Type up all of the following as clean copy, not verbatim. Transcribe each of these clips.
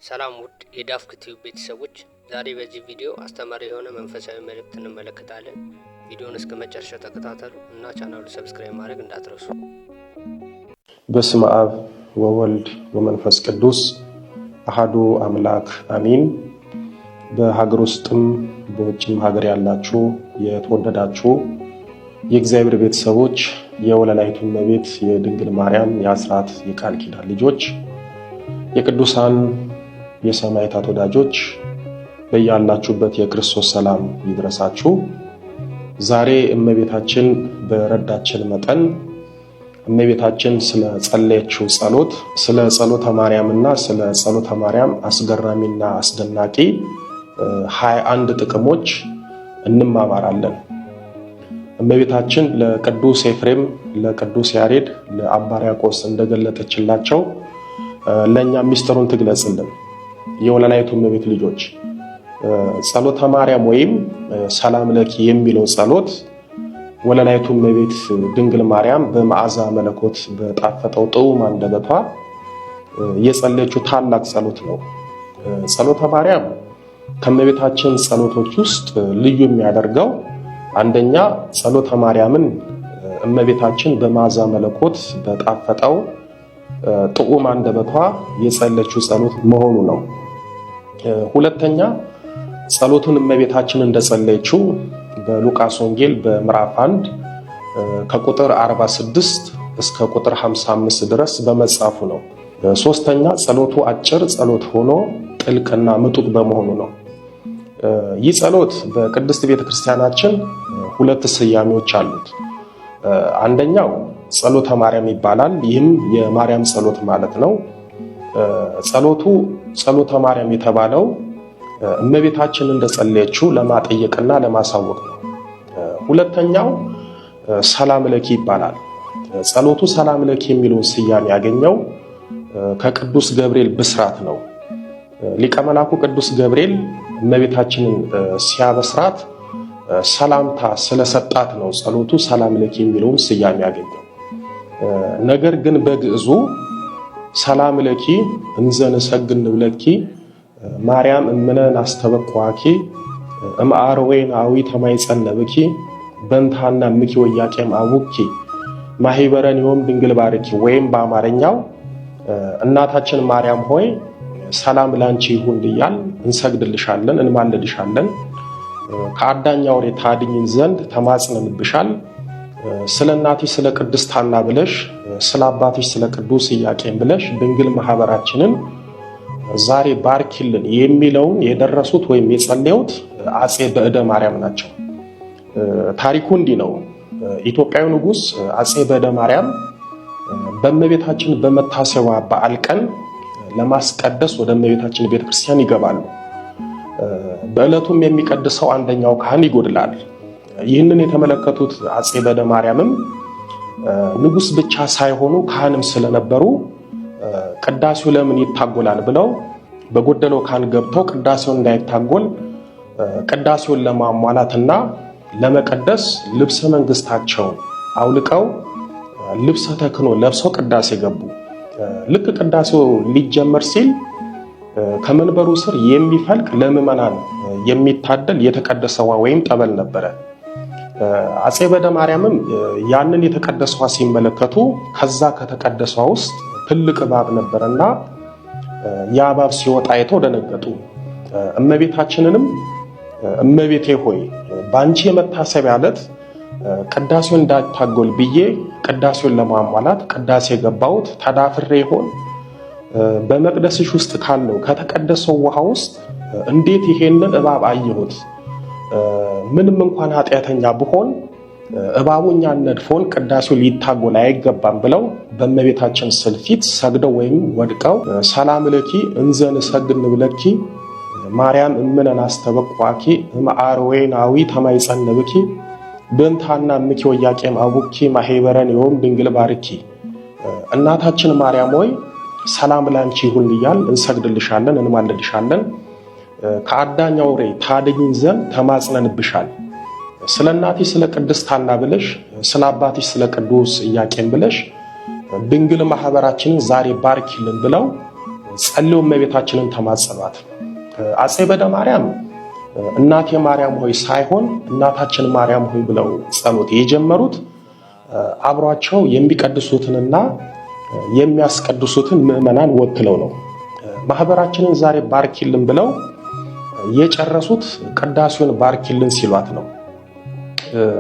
ሰላም ውድ የዳፍክ ቲዩብ ቤተሰቦች፣ ዛሬ በዚህ ቪዲዮ አስተማሪ የሆነ መንፈሳዊ መልእክት እንመለከታለን። ቪዲዮውን እስከ መጨረሻው ተከታተሉ እና ቻናሉ subscribe ማድረግ እንዳትረሱ። በስመ አብ ወወልድ ወመንፈስ ቅዱስ አሐዱ አምላክ አሚን። በሀገር ውስጥም በውጭም ሀገር ያላችሁ የተወደዳችሁ የእግዚአብሔር ቤተሰቦች፣ የወለላይቱ እመቤት የድንግል ማርያም የአስራት የቃል ኪዳን ልጆች፣ የቅዱሳን የሰማዕታት ወዳጆች፣ በያላችሁበት የክርስቶስ ሰላም ይድረሳችሁ። ዛሬ እመቤታችን በረዳችን መጠን እመቤታችን ስለ ጸለየችው ጸሎት፣ ስለ ጸሎተ ማርያምና ስለ ጸሎተ ማርያም አስገራሚና አስደናቂ 21 ጥቅሞች እንማማራለን። እመቤታችን ለቅዱስ ኤፍሬም፣ ለቅዱስ ያሬድ፣ ለአባ ሕርያቆስ እንደገለጠችላቸው ለእኛ ሚስጥሩን ትግለጽልን። የወለላይቱ እመቤት ልጆች፣ ጸሎተ ማርያም ወይም ሰላም ለኪ የሚለው ጸሎት ወለላይቱ እመቤት ድንግል ማርያም በመዓዛ መለኮት በጣፈጠው ጥዑም አንደበቷ የጸለየችው ታላቅ ጸሎት ነው። ጸሎተ ማርያም ከእመቤታችን ጸሎቶች ውስጥ ልዩ የሚያደርገው አንደኛ ጸሎተ ማርያምን እመቤታችን በመዓዛ መለኮት በጣፈጠው ጥዑም አንደበቷ የጸለችው ጸሎት መሆኑ ነው። ሁለተኛ ጸሎቱን እመቤታችን እንደጸለየችው በሉቃስ ወንጌል በምዕራፍ 1 ከቁጥር 46 እስከ ቁጥር 55 ድረስ በመጻፉ ነው። ሶስተኛ ጸሎቱ አጭር ጸሎት ሆኖ ጥልቅና ምጡቅ በመሆኑ ነው። ይህ ጸሎት በቅድስት ቤተክርስቲያናችን ሁለት ስያሜዎች አሉት። አንደኛው ጸሎተ ማርያም ይባላል። ይህም የማርያም ጸሎት ማለት ነው። ጸሎቱ ጸሎተ ማርያም የተባለው እመቤታችን እንደጸለየችው ለማጠየቅና ለማሳወቅ ነው። ሁለተኛው ሰላም ለኪ ይባላል። ጸሎቱ ሰላም ለኪ የሚለውን ስያሜ ያገኘው ከቅዱስ ገብርኤል ብስራት ነው። ሊቀ መላኩ ቅዱስ ገብርኤል እመቤታችንን ሲያበስራት ሰላምታ ስለሰጣት ነው ጸሎቱ ሰላም ለኪ የሚለውን ስያሜ ያገኘው። ነገር ግን በግዕዙ ሰላም ለኪ እንዘ ንሰግድ ንብለኪ ማርያም እምነ ናስተበቋኪ እምአርዌን አዊ ተማይጸነብኪ በንታና ምኪ ወያቄም አቡኪ ማህበረን ይሆም ድንግል ባርኪ፣ ወይም በአማርኛው እናታችን ማርያም ሆይ ሰላም ላንቺ ይሁን እያል እንሰግድልሻለን፣ እንማልድሻለን፣ ከአዳኝ አውሬ ታድኝን ዘንድ ተማጽነንብሻል። ስለ እናትሽ ስለ ቅድስት ሐና ብለሽ፣ ስለ አባትሽ ስለ ቅዱስ ኢያቄም ብለሽ ድንግል ማህበራችንን ዛሬ ባርኪልን የሚለውን የደረሱት ወይም የጸለዩት አፄ በእደ ማርያም ናቸው። ታሪኩ እንዲህ ነው። ኢትዮጵያዊ ንጉሥ አፄ በእደ ማርያም በእመቤታችን በመታሰቢያ በዓል ቀን ለማስቀደስ ወደ እመቤታችን ቤተክርስቲያን ይገባሉ። በዕለቱም የሚቀድሰው አንደኛው ካህን ይጎድላል። ይህንን የተመለከቱት አፄ በእደ ማርያምም ንጉሥ ብቻ ሳይሆኑ ካህንም ስለነበሩ ቅዳሴው ለምን ይታጎላል ብለው በጎደለው ካህን ገብተው ቅዳሴውን እንዳይታጎል ቅዳሴውን ለማሟላትና ለመቀደስ ልብሰ መንግስታቸውን አውልቀው ልብሰ ተክህኖ ለብሰው ቅዳሴ ገቡ። ልክ ቅዳሴው ሊጀመር ሲል ከመንበሩ ስር የሚፈልቅ ለምዕመናን የሚታደል የተቀደሰ ውሃ ወይም ጠበል ነበረ። አፄ በእደ ማርያምም ያንን የተቀደሰ ውሃ ሲመለከቱ ከዛ ከተቀደሰ ውሃ ውስጥ ትልቅ እባብ ነበረና ያ እባብ ሲወጣ አይተው ደነገጡ። እመቤታችንንም እመቤቴ ሆይ በአንቺ የመታሰቢያ ዕለት ቅዳሴውን እንዳታጎል ብዬ ቅዳሴውን ለማሟላት ቅዳሴ የገባሁት ተዳፍሬ ይሆን? በመቅደስሽ ውስጥ ካለው ከተቀደሰው ውሃ ውስጥ እንዴት ይሄንን እባብ አየሁት? ምንም እንኳን ኃጢአተኛ ብሆን እባቡ እኛን ነድፎን ቅዳሴው ሊታጎል አይገባም ብለው በእመቤታችን ስዕል ፊት ሰግደው ወይም ወድቀው ሰላም ለኪ እንዘ ንሰግድ ንብለኪ ማርያም እምነ ናስተበቋኪ እምአርዌናዊ ተማይጸንብኪ በእንታና እምኪ ወያቄም አቡኪ ማሄበረን ዮም ድንግል ባርኪ፣ እናታችን ማርያም ሆይ ሰላም ላንቺ ይሁን እያል እንሰግድልሻለን፣ እንማልድሻለን፣ ከአዳኝ አውሬ ታድኝን ዘንድ ተማጽነንብሻል። ስለ እናትሽ ስለ ቅድስት ሐና ብለሽ፣ ስለ አባትሽ ስለ ቅዱስ ኢያቄም ብለሽ ድንግል ማህበራችንን ዛሬ ባርኪልን ብለው ጸልየው እመቤታችንን ተማጸኗት። አፄ በደ ማርያም እናቴ ማርያም ሆይ ሳይሆን እናታችን ማርያም ሆይ ብለው ጸሎት የጀመሩት አብሯቸው የሚቀድሱትንና የሚያስቀድሱትን ምዕመናን ወክለው ነው። ማህበራችንን ዛሬ ባርኪልን ብለው የጨረሱት ቅዳሴውን ባርኪልን ሲሏት ነው።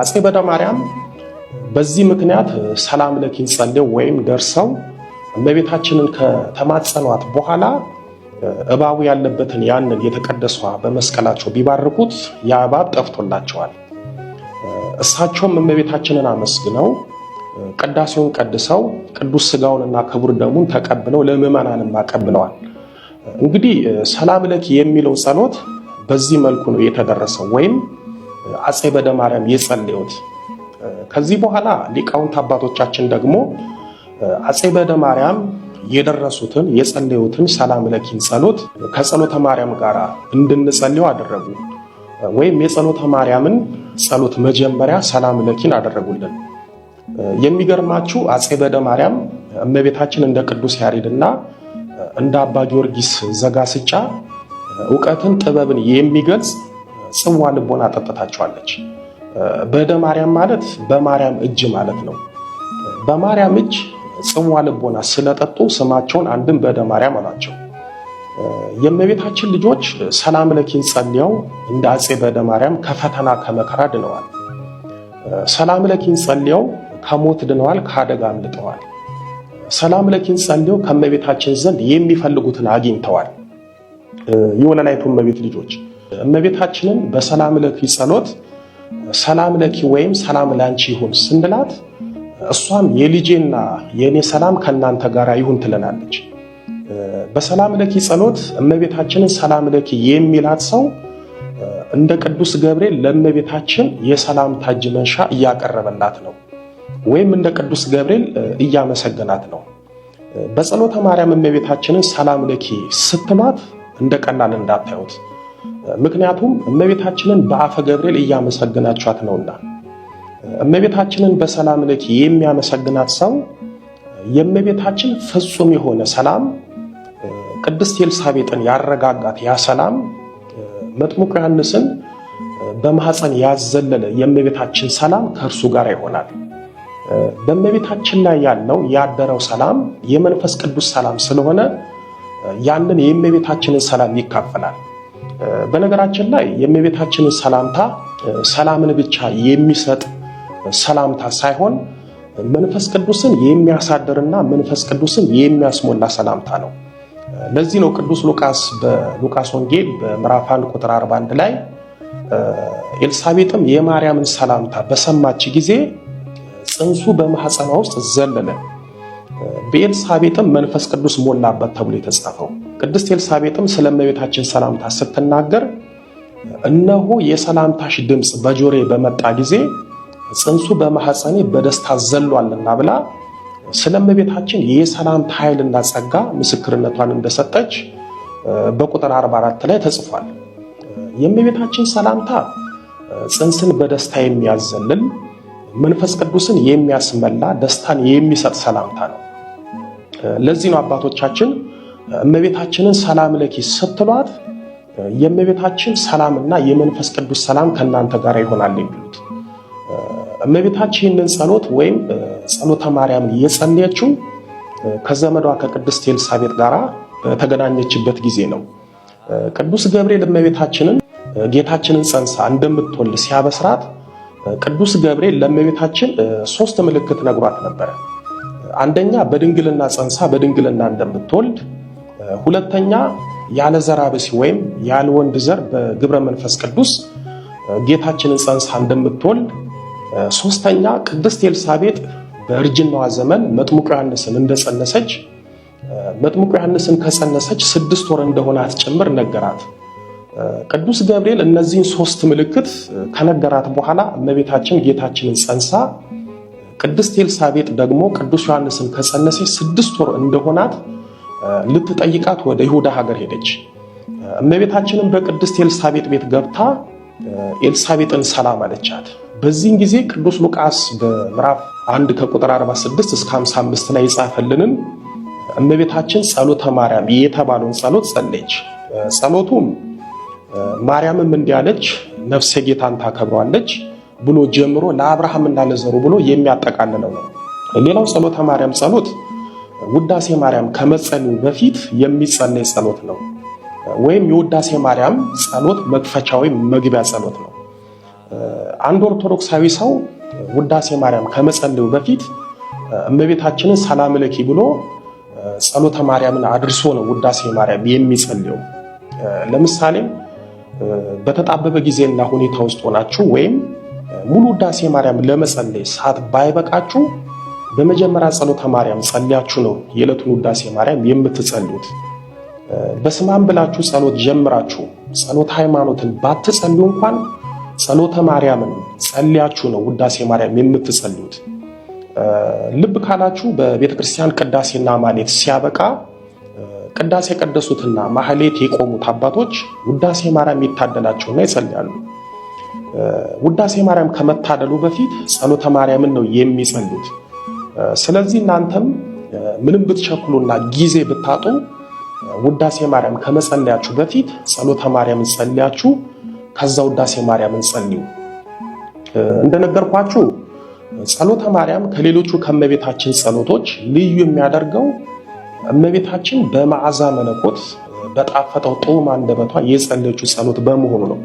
አፄ በደ ማርያም በዚህ ምክንያት ሰላም ለኪን ጸልየው ወይም ደርሰው እመቤታችንን ከተማጸኗት በኋላ እባቡ ያለበትን ያንን የተቀደሰ በመስቀላቸው ቢባርኩት ያ እባብ ጠፍቶላቸዋል። እሳቸውም እመቤታችንን አመስግነው ቅዳሴውን ቀድሰው ቅዱስ ስጋውንና ክቡር ደሙን ተቀብለው ለምዕመናንም አቀብለዋል። እንግዲህ ሰላም ለኪ የሚለው ጸሎት በዚህ መልኩ ነው የተደረሰው ወይም አፄ በደ ማርያም የጸለዩት። ከዚህ በኋላ ሊቃውንት አባቶቻችን ደግሞ አፄ በደ ማርያም የደረሱትን የጸለዩትን ሰላም ለኪን ጸሎት ከጸሎተ ማርያም ጋር እንድንጸልየው አደረጉ። ወይም የጸሎተ ማርያምን ጸሎት መጀመሪያ ሰላም ለኪን አደረጉልን። የሚገርማችሁ አፄ በደ ማርያም እመቤታችን እንደ ቅዱስ ያሬድና እንደ አባ ጊዮርጊስ ዘጋስጫ እውቀትን ጥበብን የሚገልጽ ጽዋ ልቦና አጠጥታቸዋለች። በደ ማርያም ማለት በማርያም እጅ ማለት ነው። በማርያም እጅ ጽዋ ልቦና ስለጠጡ ስማቸውን አንድም በደ ማርያም አሏቸው። የእመቤታችን ልጆች ሰላም ለኪን ጸልየው እንደ አፄ በደ ማርያም ከፈተና ከመከራ ድነዋል። ሰላም ለኪን ጸልየው ከሞት ድነዋል፣ ከአደጋ አምልጠዋል። ሰላም ለኪን ጸልየው ከእመቤታችን ዘንድ የሚፈልጉትን አግኝተዋል። የወለላይቱ እመቤት ልጆች እመቤታችንን በሰላም ለኪ ጸሎት ሰላም ለኪ ወይም ሰላም ላንቺ ይሁን ስንላት እሷም የልጄና የእኔ ሰላም ከእናንተ ጋር ይሁን ትለናለች። በሰላም ለኪ ጸሎት እመቤታችንን ሰላም ለኪ የሚላት ሰው እንደ ቅዱስ ገብርኤል ለእመቤታችን የሰላምታ እጅ መንሻ እያቀረበላት ነው፣ ወይም እንደ ቅዱስ ገብርኤል እያመሰገናት ነው። በጸሎተ ማርያም እመቤታችንን ሰላም ለኪ ስትሏት እንደ ቀላል እንዳታዩት። ምክንያቱም እመቤታችንን በአፈ ገብርኤል እያመሰገናችኋት ነውና። እመቤታችንን በሰላም ለኪ የሚያመሰግናት ሰው የእመቤታችን ፍጹም የሆነ ሰላም ቅድስት ኤልሳቤጥን ያረጋጋት ያ ሰላም መጥምቁ ዮሐንስን በማኅፀን ያዘለለ የእመቤታችን ሰላም ከእርሱ ጋር ይሆናል። በእመቤታችን ላይ ያለው ያደረው ሰላም የመንፈስ ቅዱስ ሰላም ስለሆነ ያንን የእመቤታችንን ሰላም ይካፈላል። በነገራችን ላይ የእመቤታችንን ሰላምታ ሰላምን ብቻ የሚሰጥ ሰላምታ ሳይሆን መንፈስ ቅዱስን የሚያሳድርና መንፈስ ቅዱስን የሚያስሞላ ሰላምታ ነው። ለዚህ ነው ቅዱስ ሉቃስ በሉቃስ ወንጌል በምዕራፍ 1 ቁጥር 41 ላይ ኤልሳቤጥም የማርያምን ሰላምታ በሰማች ጊዜ ጽንሱ በማኅፀኗ ውስጥ ዘለለ፣ በኤልሳቤጥም መንፈስ ቅዱስ ሞላበት ተብሎ የተጻፈው። ቅድስት ኤልሳቤጥም ስለ እመቤታችን ሰላምታ ስትናገር እነሆ የሰላምታሽ ድምፅ በጆሮዬ በመጣ ጊዜ ጽንሱ በማኅፀኔ በደስታ ዘሏልና ብላ ስለ እመቤታችን የሰላምታ ኃይልና ጸጋ ምስክርነቷን እንደሰጠች በቁጥር 44 ላይ ተጽፏል። የእመቤታችን ሰላምታ ጽንስን በደስታ የሚያዘልል መንፈስ ቅዱስን የሚያስመላ ደስታን የሚሰጥ ሰላምታ ነው። ለዚህ ነው አባቶቻችን እመቤታችንን ሰላም ለኪ ስትሏት የእመቤታችን ሰላምና የመንፈስ ቅዱስ ሰላም ከእናንተ ጋር ይሆናል የሚሉት። እመቤታችን ይህንን ጸሎት ወይም ጸሎተ ማርያምን የጸለየችው ከዘመዷ ከቅድስት ኤልሳቤጥ ጋር በተገናኘችበት ጊዜ ነው። ቅዱስ ገብርኤል እመቤታችንን ጌታችንን ጸንሳ እንደምትወልድ ሲያበስራት ቅዱስ ገብርኤል ለእመቤታችን ሶስት ምልክት ነግሯት ነበረ። አንደኛ በድንግልና ጸንሳ በድንግልና እንደምትወልድ፣ ሁለተኛ ያለ ዘር አብሲ ወይም ያለ ወንድ ዘር በግብረ መንፈስ ቅዱስ ጌታችንን ጸንሳ እንደምትወልድ፣ ሶስተኛ ቅድስት ኤልሳቤጥ በእርጅናዋ ዘመን መጥምቁ ዮሐንስን እንደጸነሰች መጥምቁ ዮሐንስን ከጸነሰች 6 ወር እንደሆናት ጭምር ነገራት። ቅዱስ ገብርኤል እነዚህን ሶስት ምልክት ከነገራት በኋላ እመቤታችን ጌታችንን ጸንሳ ቅድስት ኤልሳቤጥ ደግሞ ቅዱስ ዮሐንስን ከጸነሰች 6 ወር እንደሆናት ልትጠይቃት ወደ ይሁዳ ሀገር ሄደች። እመቤታችንን በቅድስት ኤልሳቤጥ ቤት ገብታ ኤልሳቤጥን ሰላም አለቻት። በዚህን ጊዜ ቅዱስ ሉቃስ በምዕራፍ 1 ከቁጥር 46 እስከ 55 ላይ የጻፈልንን እመቤታችን ጸሎተ ማርያም የተባለውን ጸሎት ጸለየች። ጸሎቱም ማርያምም እንዲህ አለች፣ ነፍሴ ጌታን ታከብረዋለች ብሎ ጀምሮ ለአብርሃምና ለዘሩ ብሎ የሚያጠቃልለው ነው። ሌላው ጸሎተ ማርያም ጸሎት ውዳሴ ማርያም ከመጸለዩ በፊት የሚጸለይ ጸሎት ነው። ወይም የውዳሴ ማርያም ጸሎት መክፈቻ ወይም መግቢያ ጸሎት ነው። አንድ ኦርቶዶክሳዊ ሰው ውዳሴ ማርያም ከመጸለዩ በፊት እመቤታችንን ሰላም ለኪ ብሎ ጸሎተ ማርያምን አድርሶ ነው ውዳሴ ማርያም የሚጸልየው። ለምሳሌ በተጣበበ ጊዜና ሁኔታ ውስጥ ሆናችሁ ወይም ሙሉ ውዳሴ ማርያም ለመጸለይ ሰዓት ባይበቃችሁ በመጀመሪያ ጸሎተ ማርያም ጸልያችሁ ነው የዕለቱን ውዳሴ ማርያም የምትጸልዩት። በስማም ብላችሁ ጸሎት ጀምራችሁ ጸሎተ ሃይማኖትን ባትጸልዩ እንኳን ጸሎተ ማርያምን ጸልያችሁ ነው ውዳሴ ማርያም የምትጸልዩት። ልብ ካላችሁ በቤተ ክርስቲያን ቅዳሴና ማህሌት ሲያበቃ ቅዳሴ የቀደሱትና ማህሌት የቆሙት አባቶች ውዳሴ ማርያም ይታደላቸውና ይጸልያሉ። ውዳሴ ማርያም ከመታደሉ በፊት ጸሎተ ማርያምን ነው የሚጸልዩት። ስለዚህ እናንተም ምንም ብትቸኩሉና ጊዜ ብታጡ ውዳሴ ማርያም ከመጸለያችሁ በፊት ጸሎተ ማርያምን ጸልያችሁ ከዛ ውዳሴ ማርያምን ጸልዩ። እንደነገርኳችሁ ጸሎተ ማርያም ከሌሎቹ ከእመቤታችን ጸሎቶች ልዩ የሚያደርገው እመቤታችን በመዓዛ መለኮት በጣፈጠው ጥዑም አንደበቷ የጸለየችው ጸሎት በመሆኑ ነው።